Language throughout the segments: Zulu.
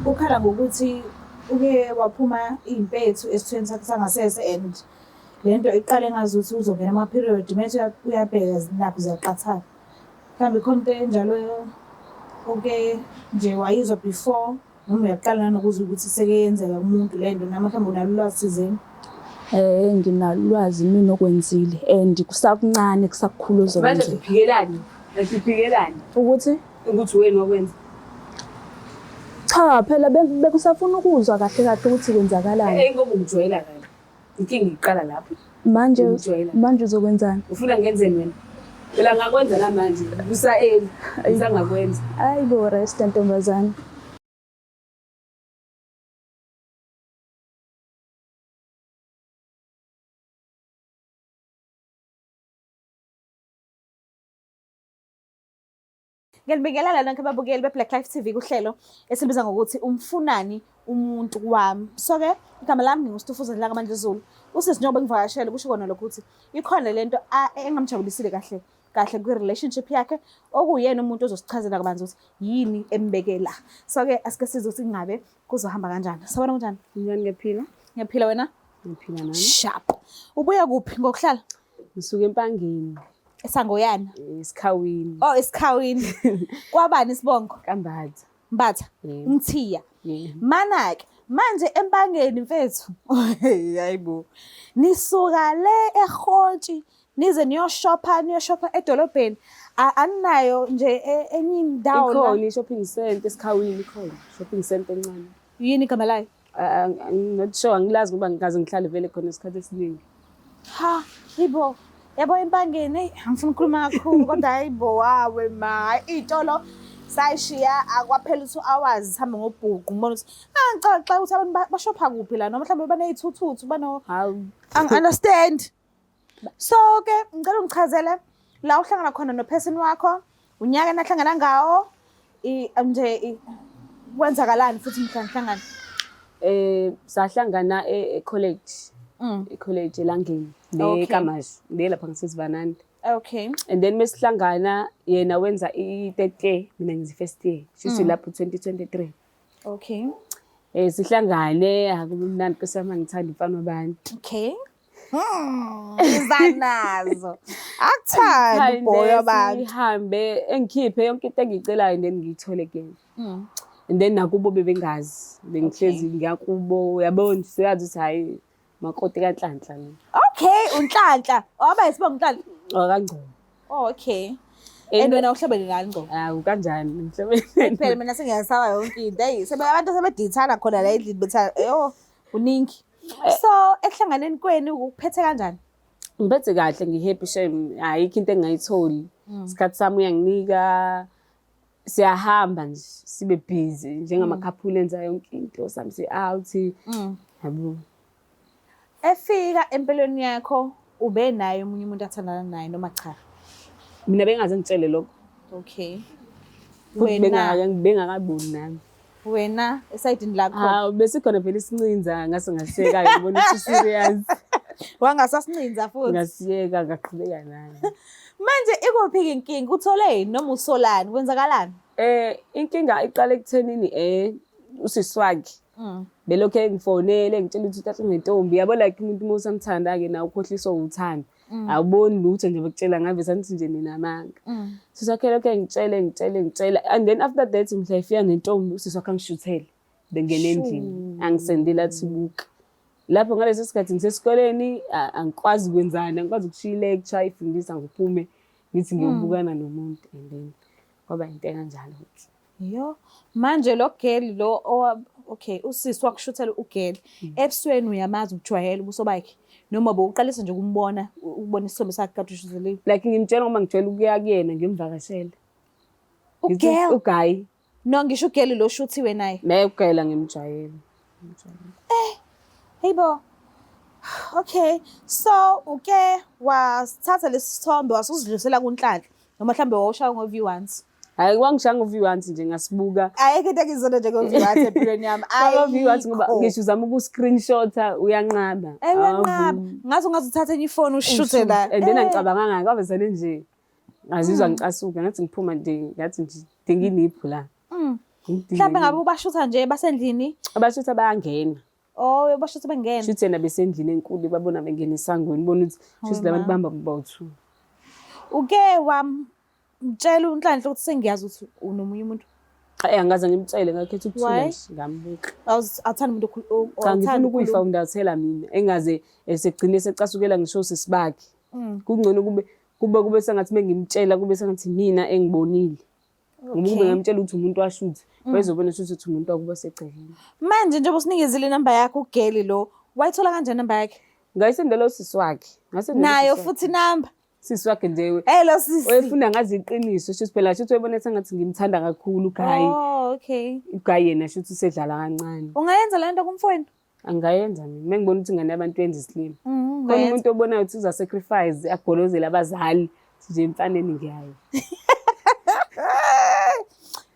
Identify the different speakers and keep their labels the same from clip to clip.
Speaker 1: Ukhala ngokuthi uke waphuma iy'mpethu esithweni sakhe sangasese and le nto iqale ngazuthi uzongena ama-period methi uyabheka nakho ziyaqathana. Mhlawumbe ikhona into enjalo oke nje wayizwa before noma uyaqala nanokuzwa ukuthi seke yenzeka kumuntu le nto noma mhlawumbe unalo ulwazi thizeni?
Speaker 2: Nginalo ulwazi mina okwenzile and kusakuncane kusakukhulu
Speaker 3: Manje
Speaker 2: ozokwenzeka.
Speaker 3: siphikelani? Siphikelani
Speaker 2: Ukuthi
Speaker 3: ukuthi wena wakwenza?
Speaker 2: cha phela bekusafuna ukuzwa kahle kahle ukuthi kwenzakalani.
Speaker 3: Eh ngoba ungijwayela kabi. Inkinga iqala lapho.
Speaker 2: Manje
Speaker 3: Ungijwayela.
Speaker 2: manje uzokwenzani?
Speaker 3: Ufuna ngenzeni wena? Phela ngakwenza namanje. Kusa early. Ngisangakwenza.
Speaker 2: Hayi bo rest ntombazane.
Speaker 1: Ngiyanibingelela nonke ababukeli be-Black Life TV kuhlelo esibiza ngokuthi umfunani umuntu wami. So-ke igama lami nginguStufuza Dlaka Mandluzulu. Usisi njengoba ngivakashele kusho kona lokho ukuthi ikhona lento engamjabulisile kahle kahle kwi-relationship yakhe okuyena umuntu ozosichazela kabanzi ukuthi yini embeke la. So-ke asike sizwe ukuthi kungabe kuzohamba kanjani. Sawubona kunjani?
Speaker 3: Njani ngiyaphila?
Speaker 1: Ngiyaphila wena?
Speaker 3: Ngiyaphila nami.
Speaker 1: Sharp. Ubuya kuphi ngokuhlala?
Speaker 3: Ngisuka eMpangeni,
Speaker 1: Esangoyana.
Speaker 3: esikhawini,
Speaker 1: Oh, esikhawini. Kwabani isibongo?
Speaker 3: kaMbatha.
Speaker 1: Mbatha.
Speaker 3: Yebo.
Speaker 1: Umthiya.
Speaker 3: Yebo.
Speaker 1: Mana-ke manje eMpangeni mfethu. Hayibo. Nisuka le eHontshi nize niyoshopha niyoshopha edolobheni. Aninayo nje enye indawo la.
Speaker 3: Ikhona i-shopping center esikhawini ikhona. Shopping center encane.
Speaker 1: Yini igama layo?
Speaker 3: I'm not sure angilazi ngoba ngikaze ngihlale vele khona isikhathi esiningi.
Speaker 1: Ha, yibo. Yabo eMpangeni, eyi angifuni ukukhuluma kakhulu kodwa hayibo wawe ma. Iy'tolo sayishiya akwaphela u-2 hours sihambe ngobhuqu ngibona ukuthi ah ngicela ukuthi abantu bashopha kuphi la noma mhlawumbe baney'thuthuthu bano
Speaker 3: Hawu.
Speaker 1: angi-understand. So ke ngicela ungichazele la uhlangana khona no-person wakho, unyaka enahlangana ngawo, nje kwenzakalani futhi mhla nihlangana?
Speaker 3: Sahlangana e-college. E-college eLangeni le kaMashu, le lapha ngaseSivananda.
Speaker 1: Okay.
Speaker 3: And then mesihlangana yena wenza i-third year, mina ngizi first year. Shuthi lapho 2023.
Speaker 1: Okay.
Speaker 3: Sihlangane akumnandi Nkosi yami ngithanda umfana wabantu.
Speaker 1: Okay. Izanazo. Akuthandi boy abantu.
Speaker 3: Sihambe engikhiphe yonke into engiyicelayo and then ngiyithole kuyena. And then nakubo bebengazi. Bengihlezi ngiyakubo uyabona siyazi ukuthi hayi makoti kaNhlanhla lo.
Speaker 1: Okay, uNhlanhla. Waba isibongo uNhlanhla.
Speaker 3: OkaNgcobo.
Speaker 1: Oh, okay. And wena uhlobene nani Ngcobo?
Speaker 3: Hawu kanjani ngihlobene.
Speaker 1: Phela mina sengiyasaba yonke into. Hey, sebe abantu sebedithana khona la endlini betha yo kuningi. So ekuhlanganeni kwenu ukuphethe kanjani?
Speaker 3: Ngiphethe kahle ngi-happy shame ayikho into engingayitholi. Isikhathi sami uyanginika siyahamba nje sibe busy njengamakhaphula enza yonke into sami si-out. Yabo.
Speaker 1: Efika empilweni yakho ube naye omunye umuntu athandana naye noma cha?
Speaker 3: Mina bengaze ngitshele lokho.
Speaker 1: Okay.
Speaker 3: Futhi
Speaker 1: Wena
Speaker 3: bengakaboni nami.
Speaker 1: wena esayidini lakho
Speaker 3: Hawu besikhona phela isincinza ngase ngasiyeka ngibona ukuthi serious.
Speaker 1: wangasasincinza futhi.
Speaker 3: Ngasiyeka ngaqhubeka naye.
Speaker 1: Manje ikuphi inkinga? Uthole noma usolani? Kwenzakalani?
Speaker 3: Inkinga iqala ekuthenini usisi wakhe belokhu engifonele ngitshela ukuthi uthatha nentombi yabo like umuntu uma usamthanda-ke nawe ukhohliswa uthando. Awuboni lutho nje bekutshela ngabe sanithi nje ninamanga. Sisi wakhe lokhu engitshele ngitshele ngitshela and then after that mhla efika nentombi usisi wakhe angishuthele bengena endlini angisendela athi buka. Lapho ngaleso sikhathi ngisesikoleni angikwazi kwenzani angikwazi ukushiya i-lecture ifundisa ngiphume ngithi ngiyobukana nomuntu and then kwaba into ekanjalo-ke.
Speaker 1: Yo, manje lo girl lo owa okay, usisi wakushuthela ugirl. Ebusweni uyamazi ubujwayele ubuso bakhe noma bowuqalisa nje ukumbona ukubona isithombe sakhe kade ushutheliwe.
Speaker 3: Like ngimtshela ngoba ngijwayele ukuya kuyena ngiyomvakashela. Ngithi
Speaker 1: Ugirl?
Speaker 3: uguy.
Speaker 1: No, ngisho ugirl lo oshuthiwe naye.
Speaker 3: Naye ugirl ngimjwayele.
Speaker 1: Hey bo. Okay, so uke wasithatha lesi sithombe wasuzidlulisela kuNhlanhla noma mhlambe wawushaya ngo-view once.
Speaker 3: Hayi kwangishaya ngo-view once nje ngasibuka.
Speaker 1: Ayikho into engizona nje ngo-view once empilweni yami.
Speaker 3: Ngo-view once ngoba
Speaker 1: Ayikho.
Speaker 3: ngisho uzama uku-screenshot-a uyanqaba.
Speaker 1: Uyanqaba. Ngaze ungaze uthathe enye ifoni ushuthe la.
Speaker 3: And then angicabanganga kwavesane nje ngazizwa ngicasuka ngathi ngiphuma nje ngathi nje dinga iniphu la.
Speaker 1: Mhlawumbe ngabe ubashutha nje basendlini.
Speaker 3: Abashutha bayangena.
Speaker 1: Oh, ubashutha bengena.
Speaker 3: Shuthi yena besendlini enkulu babona bengena esangweni bona ukuthi shuthi labantu bahamba bawu-two.
Speaker 1: Uke wamtshela uNhlanhla ukuthi sengiyazi ukuthi unomunye umuntu?
Speaker 3: Eh angikaze ngimtshele ngakhetha ukuthula nje ngambuka.
Speaker 1: Awuthanda umuntu
Speaker 3: Cha ngifuna ukuyifoundathela mina engaze esegcine secasukela ngisho osisi bakhe. Kungcono kube sengathi mengimtshela kube sengathi mina engibonile. Ngoba kube ngamtshela ukuthi umuntu washuthi, wayezobona shuthi ukuthi umuntu wakuba segcekeni.
Speaker 1: Manje njengoba usinikezile inamba yakho ugeli lo, wayithola kanjani inamba yakhe?
Speaker 3: Ngayisendela usisi wakhe. Ngasendela
Speaker 1: Nayo
Speaker 3: usisi wakhe.
Speaker 1: futhi inamba.
Speaker 3: Sisi wakhe nje
Speaker 1: Eh lo sisi.
Speaker 3: wayefuna ngazi iqiniso shuthi phela shuthi wayebona sengathi ngimthanda kakhulu uGayi.
Speaker 1: Oh, okay.
Speaker 3: UGayi yena shuthi usedlala kancane.
Speaker 1: Ungayenza le nto kumfowenu?
Speaker 3: Angayenza mina. Mengibona ukuthi ingane yabantu yenza isilima. Khona
Speaker 1: Ungayenza.
Speaker 3: umuntu obonayo ukuthi uza sacrifice agolozele abazali nje emfaneni ngiyayo.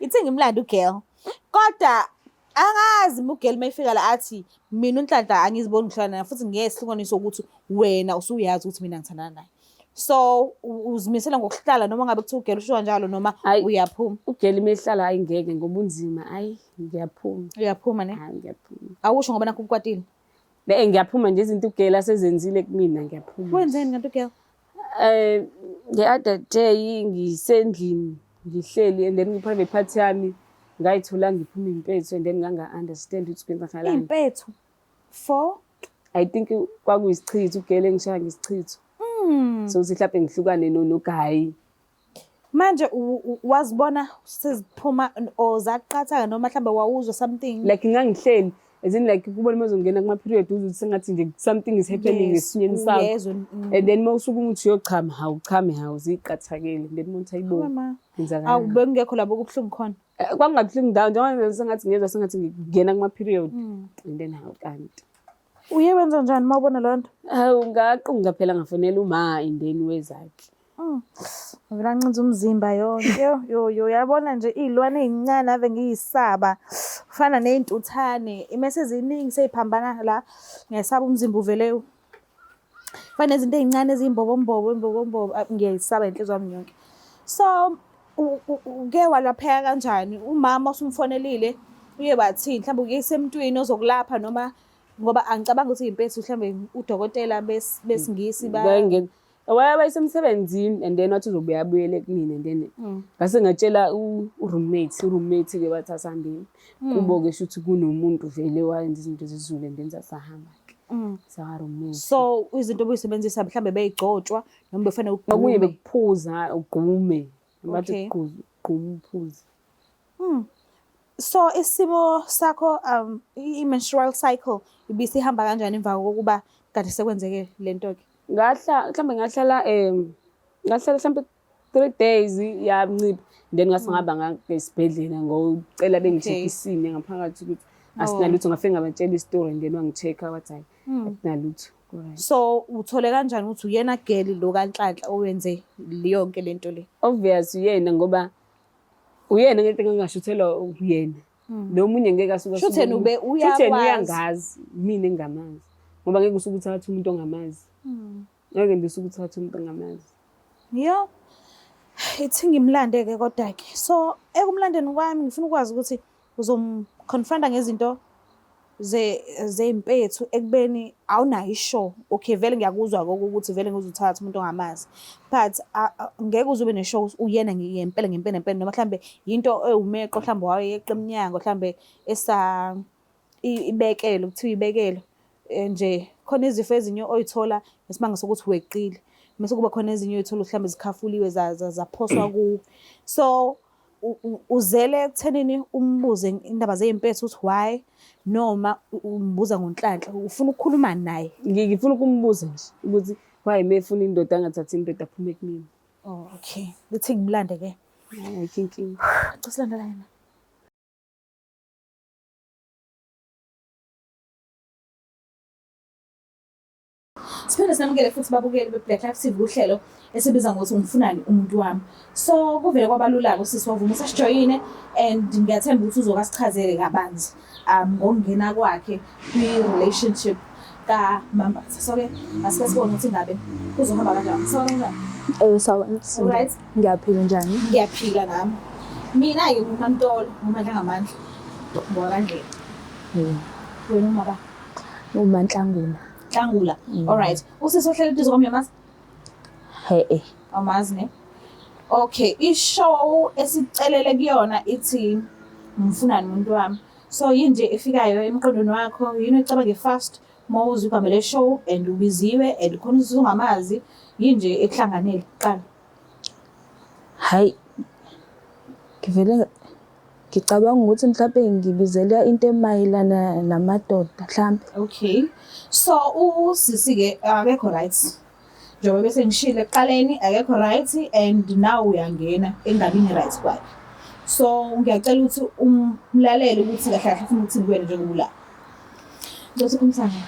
Speaker 1: Ithi ngimlande ugirl. Kodwa angazi uma ugirl mayifika la athi mina uNhlanhla angiziboni ngihlala naye futhi ngeke sihlukaniswe ukuthi wena usuyazi ukuthi mina ngithandana naye. So uzimisela ngokuhlala noma ngabe kuthiwa ugirl usho kanjalo noma
Speaker 3: Ayi.
Speaker 1: uyaphuma.
Speaker 3: Ugirl mehlala hayi ngeke ngoba unzima hayi ngiyaphuma.
Speaker 1: Uyaphuma ne?
Speaker 3: Hayi ngiyaphuma.
Speaker 1: Awusho ngoba nakho ukwatile.
Speaker 3: Ne ngiyaphuma nje izinto ugirl asezenzile kumina ngiyaphuma.
Speaker 1: Wenzeni kanti ugirl?
Speaker 3: The other day ngisendlini ngihleli and then ku-private part yami ngayithola ngiphuma impethu and then nganga-understand ukuthi kwenzakalani.
Speaker 1: Impethu. For
Speaker 3: I think kwakuyisichitho ugirl engishaya ngesichitho. So ukuthi mhlawumbe ngihlukane noGayi.
Speaker 1: Manje wazibona seziphuma or zaqhathaka noma mhlambe wawuzwa something?
Speaker 3: Like ngangihleli as in like kubona uma uzongena kuma-period uzwe ukuthi sengathi nje something is happening esinyeni sakho.
Speaker 1: Uyezwa,
Speaker 3: And then uma usuke ukuthi uyochama hawuchame hawu ziqathakele and then umuntu ayibone.
Speaker 1: Mama.
Speaker 3: Kwenzakalani.
Speaker 1: Awu bekungekho labo kubuhlungu khona.
Speaker 3: Kwakungabuhlungu ndawo njengoba sengathi ngezwa sengathi ngingena kuma-period and then hawu kanti.
Speaker 1: Uye wenza njani uma ubona leyo nto?
Speaker 3: Hawu ngaqunga phela ngafonela uma and then wezakhe.
Speaker 1: Ngivela ncinza umzimba yonke. Yo yo yo yabona nje iy'lwane ey'ncane ave ngiyisaba. Kufana ney'ntuthane. Imese eziningi sey'phambana la. Ngiyayisaba umzimba uvele fana nezinto ey'ncane eziyimbobombobo imbobombobo. Ngiyayisaba inhliziyo yami yonke. So uke walapheka kanjani? Umama usumfonelile uye wathini? Mhlawumbe ukuyisa emntwini ozokulapha noma ngoba angicabangi ukuthi impethu mhlawumbe udokotela besingisi ba
Speaker 3: Wayesemsebenzini and then wathi uzobuya abuyele kumina and then ngase ngatshela u-roommate ke wathi asihambeni. Kubo-ke shuthi kunomuntu vele wayenza izinto zesiZulu and then sasahamba-ke. Saka-roommate.
Speaker 1: So izinto obuyisebenzisa mhlawumbe beyigcotshwa noma befanele
Speaker 3: Okunye
Speaker 1: ugqume.
Speaker 3: bekuphuza ugqume. Bathi
Speaker 1: Okay.
Speaker 3: gquma uphuze.
Speaker 1: So isimo sakho i-menstrual cycle ibisihamba kanjani emva kokuba kade sekwenzeke lento ke?
Speaker 3: Ngahla mhlambe ngahlala ngahlala mhlambe 3 days yancipha then ngase ngaba ngesibhedlela ngocela bengi-check isimo ngaphakathi ukuthi asinalutho ngafike ngabatshela isitori and then wangi-check-a wathi hayi akunalutho. Right.
Speaker 1: So uthole kanjani ukuthi uyena girl lo kaNhlanhla owenze yonke lento le?
Speaker 3: Obvious uyena ngoba uyena ngento engingashuthelwa uyena. Nomunye ngeke asuke
Speaker 1: Shuthi yena ube
Speaker 3: Shuthi yena
Speaker 1: uyakwazi.
Speaker 3: uyangazi mina engingamazi. Ngoba ngeke usuke uthathe umuntu ongamazi. Ngeke nje usuke uthathe umuntu ongamazi.
Speaker 1: Yo. Ithi ngimlande ke kodwa ke. So ekumlandeni kwami ngifuna ukwazi ukuthi uzomconfronta ngezinto zey'mpethu ekubeni awunayo isure. Okay vele ngiyakuzwa lokho ukuthi vele ngizothatha umuntu ongamazi. But ngeke uze ube nesure ukuthi uyena ngempela ngempela ngempela noma mhlambe into ewumeqo mhlambe wayeqa emnyango mhlambe esa ibekelo kuthiwa ibekelo nje khona izifo ezinye oyithola ngesimanga sokuthi weqile. Mase kuba khona ezinye oyithola mhlambe zikhafuliwe zaphoswa kuwe. So uzele ekuthenini umbuze indaba zey'mpethu ukuthi why noma umbuza ngoNhlanhla ufuna ukukhuluma naye?
Speaker 3: Ngifuna ukumbuza nje ukuthi why mefuna indoda angathathi indoda aphume kumina.
Speaker 1: Oh okay. Lithi ngimlande ke.
Speaker 3: Ayikho inkinga.
Speaker 1: Cha silandela yena. Siphinde sinamukele futhi babukeli be-Black Life TV kuhlelo esibiza ngokuthi umfunani umuntu wami. So kuvele kwabalula-ke usisi wavuma ukuthi asijoyine and ngiyathemba ukuthi uzoke asichazele kabanzi ngokungena kwakhe kwi-relationship kaMambatha. So-ke asike sibone ukuthi ngabe kuzohamba kanjani. Sawubona kanjani?
Speaker 2: Sawubona.
Speaker 1: Alright.
Speaker 2: Ngiyaphila njani?
Speaker 1: Ngiyaphila nami. Mina-ke nguMaMtolo, nguMadlangamandla. Ngowakandlela. Wena umaba?
Speaker 2: UMaNhlangula.
Speaker 1: Nhlangula. All right. Usisi ohleli eduze kwami uyamazi?
Speaker 2: He-e.
Speaker 1: Awumazi ne? Okay, i-show esicelele kuyona ithi Mfunani umuntu wami. So yini nje efikayo emqondweni wakho, yini oyicabange fast uma uzwa igama le-show and ubiziwe and khona usisi ongamazi, yini nje ekuhlanganele kuqala?
Speaker 2: Hhayi, ngivele ngicabanga ukuthi mhlampe ngibizela into emayelana namadoda mhlampe.
Speaker 1: Okay. So usisi-ke akekho right. Njengoba bese ngishilo ekuqaleni akekho right and now uyangena engabini right kwakhe. So ngiyacela ukuthi umlalele ukuthi kahle kahle ufuna ukuthini kuwena njengoba ula. Ngicela ukhulumisane.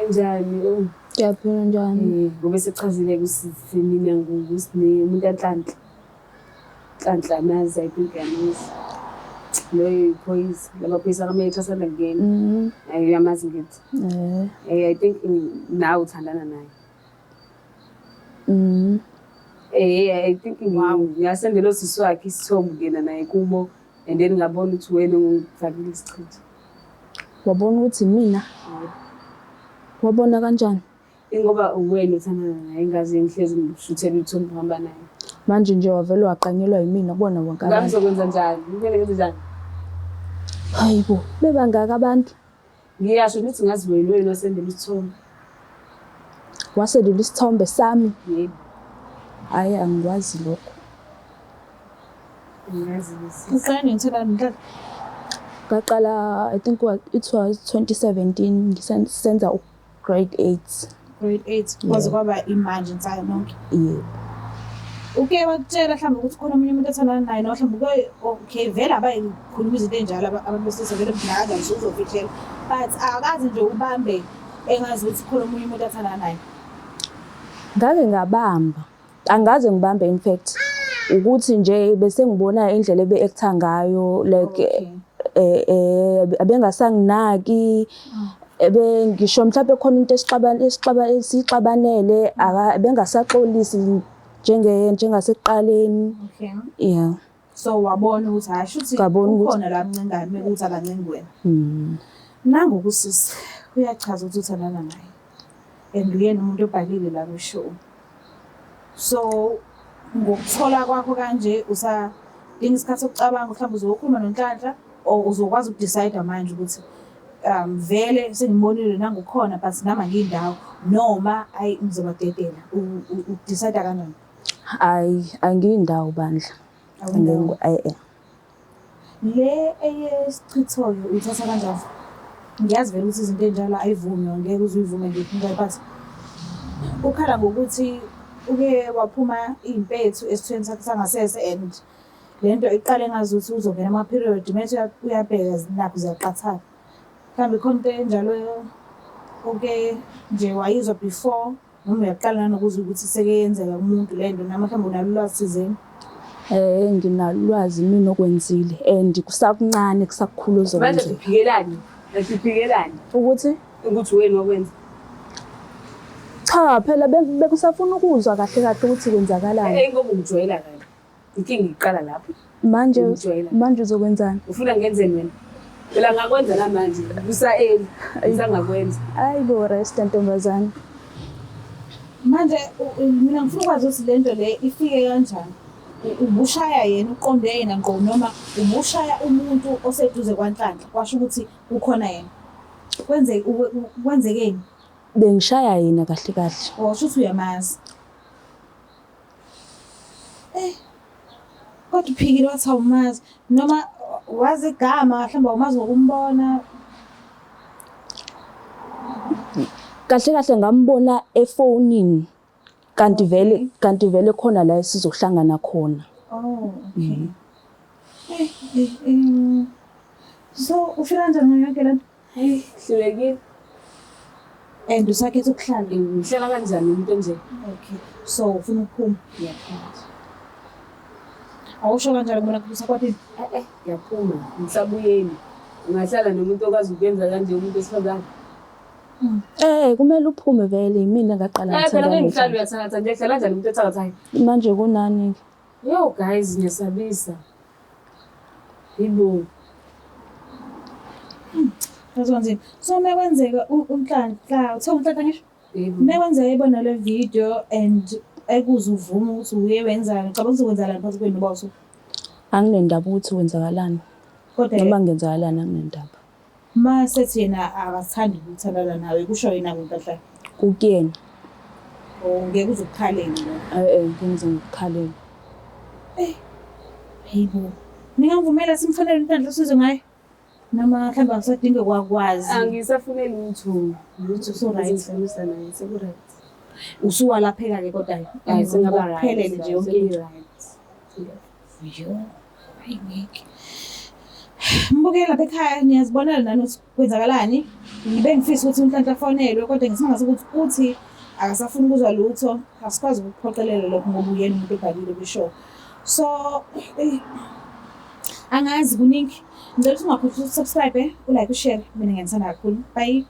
Speaker 3: Njani?
Speaker 2: Ngiyaphila njani?
Speaker 3: Ngoba sechazile kusisi mina ngusine umuntu anhlanhla. Nhlanhla nazi I think uyamazi. Loyo iphoyisa, lamaphoyisa akametha asanda kungena. Ayi uyamazi ngithi. I think nawe uthandana naye. I think ngingasendela usisi wakhe isithombe ngena naye kubo and then ngabona ukuthi wena ungifakile isichitho.
Speaker 2: Wabona ukuthi mina? Wabona kanjani?
Speaker 3: Ingoba uwena uthandana naye ingaze ngihlezi ngishuthela ithombe uhamba naye.
Speaker 2: Manje nje wavele waqanyelwa yimina kubona wonke abantu.
Speaker 3: Ngangizokwenza njani? Kumele ngenze njani?
Speaker 2: Hayi bo, bebangaka abantu.
Speaker 3: Ngiyasho ngithi ngazi wena wena wasendela isithombe.
Speaker 2: Wasendela isithombe sami?
Speaker 3: Yebo.
Speaker 2: Hhayi angikwazi lokho.
Speaker 3: Angazi lesi.
Speaker 1: Uqale nini ukuthandana noNhlanhla?
Speaker 2: Ngaqala I think it was 2017 ngisenza grade 8.
Speaker 1: Grade 8 kwaze kwaba imanje insaya nonke.
Speaker 2: Yebo.
Speaker 1: Uke wakutshela mhlawumbe ukuthi khona omunye umuntu othandana naye noma mhlawumbe uke okay vele abayikhuluma izinto ey'njalo abantu besilisa vele mnaka nje uzofihlela but akaze nje ubambe engazi ukuthi khona omunye umuntu athandana naye.
Speaker 2: Ngake ngabamba. Angaze ngibambe in fact ukuthi nje bese ngibona indlela ebe-actor ngayo like abengasanginaki ebe ngisho mhlawumbe khona into esixabanele abengasaxolisi njengasekuqaleni.
Speaker 1: Okay.
Speaker 2: Yeah.
Speaker 1: So wabona ukuthi hayi shuthi
Speaker 2: Ngabona ukuthi-
Speaker 1: ukhona la mncengayo ukuthi akancengi wena. Nangu kusisi uyachaza ukuthi uthandana naye. And uyena umuntu obhalile la kwi-show. So ngokuthola kwakho kanje usadinga isikhathi sokucabanga mhlawumbe uzokhuluma noNhlanhla or uzokwazi ukudecide manje ukuthi vele sengimbonile nangukhona but nami angiyindawo noma ayi ngizobadedela. Udecide kanjani?
Speaker 2: Hayi angiyindawo bandla.
Speaker 1: Awuyindawo.
Speaker 2: Ngeke
Speaker 1: Le eyesichithoyo uyithatha kanjani? Ngiyazi vele ukuthi izinto ey'njalo ayivunywa, ngeke uze uyivume nje but ukhala ngokuthi uke waphuma iy'mpethu esithweni sakhe sangasese and le nto iqale ngazuthi uzongena ama-period manje uyabheka nakho ziyaqathana. Mhlawumbe ikhona into enjalo oke nje wayizwa before noma uyaqala nanokuza ukuthi sekeyenzeka kumuntu le nto noma mhlawumbe unalo ulwazi thizeni?
Speaker 2: Nginalo ulwazi mina okwenzile and kusakuncane kusakukhulu
Speaker 3: Manje
Speaker 2: ozokwenzeka.
Speaker 3: siphikelani? Siphikelani
Speaker 2: Ukuthi
Speaker 3: ukuthi wena wakwenza?
Speaker 2: cha phela bekusafuna ukuzwa kahle kahle ukuthi kwenzakalani.
Speaker 3: Ngoba ungijwayela kabi. Inkinga iqala lapho.
Speaker 2: Manje
Speaker 3: Ungijwayela.
Speaker 2: manje uzokwenzani?
Speaker 3: Ufuna ngenzeni wena? Phela ngakwenza namanje kusa-early ngisangakwenza.
Speaker 2: Hayi bo rest ntombazane.
Speaker 1: Manje mina ngifuna ukwazi ukuthi le nto le ifike kanjani? Ubushaya yena uqonde yena ngqo noma ubushaya umuntu oseduze kwaNhlanhla kwasho ukuthi kukhona yena. Kwenzekeni?
Speaker 2: Bengishaya yena kahle kahle.
Speaker 1: Oh, shuthi uyamazi. Kodwa uphikile wathi awumazi noma wazi igama mhlawumbe awumazi ngokumbona.
Speaker 2: Kahle kahle ngambona efonini kanti vele khona la esizohlangana khona.
Speaker 1: Oh, okay. So ufika kanjani ngayo yonke le nto?
Speaker 3: Hey, hlulekile.
Speaker 1: And usakhetha ukuhlala.
Speaker 3: Ngihlala kanjani umuntu onje?
Speaker 1: Okay. So ufuna ukuphuma?
Speaker 3: Ngiyaphuma.
Speaker 1: Awusho kanjalo kubona kusakwatini?
Speaker 3: Ngiyaphuma. Ngisabuyeli. Ungahlala nomuntu okwazi ukwenza kanje umuntu wesifazane?
Speaker 2: Kumele uphume vele yimina ngaqala
Speaker 3: Phela
Speaker 2: ngithandana
Speaker 3: ngeke ngihlale
Speaker 2: noNhlanhla.
Speaker 3: uyathakatha nje hlala kanjani umuntu othakathayo?
Speaker 2: Manje kunani?
Speaker 3: Yo guys, ngiyasabisa. Yibo.
Speaker 1: Kuzonzima. So uma kwenzeka uNhlanhla, uthe uNhlanhla ngisho?
Speaker 3: Yebo.
Speaker 1: Uma kwenzeka ebona le video and ekuze uvuma ukuthi uye wenzani, ucabanga ukuthi kwenzakalani phakathi kwenu noBawusu?
Speaker 2: Anginendaba ukuthi kwenzakalani.
Speaker 1: Kodwa
Speaker 2: Noma kungenzakalani anginendaba.
Speaker 1: uma sethi yena akathandi ukuthandana nawe, kusho yena kuNhlanhla.
Speaker 2: Kukuyena.
Speaker 1: Or ngeke uze ukukhalele lo.
Speaker 2: Eh ngize ngikukhalele.
Speaker 1: Hayibo. Ningamvumela simfonele uNhlanhla sizwe ngaye? Noma mhlawumbe akusadinge kwakwazi.
Speaker 3: Angisafune lutho.
Speaker 1: Lutho, so right.
Speaker 3: Ngizifundisa naye seku-right.
Speaker 1: Usuwalapheka-ke kodwa.
Speaker 3: Hayi sengaba right.
Speaker 1: Kuphelele nje yonke into.
Speaker 3: Right.
Speaker 1: Yo, hayi ngeke. Mbukela lapha ekhaya niyazibonela nani ukuthi kwenzakalani. Ngibe ngifisa ukuthi uNhlanhla afonelwe kodwa ngisimangase ukuthi uthi akasafuni ukuzwa lutho. Asikwazi ukuphoqelela lokho ngoba uyena umuntu obhalile kwi-show. So, angazi kuningi. Ngicela ukuthi ungakhohlwa ukuthi subscribe, ulike, ushare. Mina ngiyanithanda kakhulu. Bye.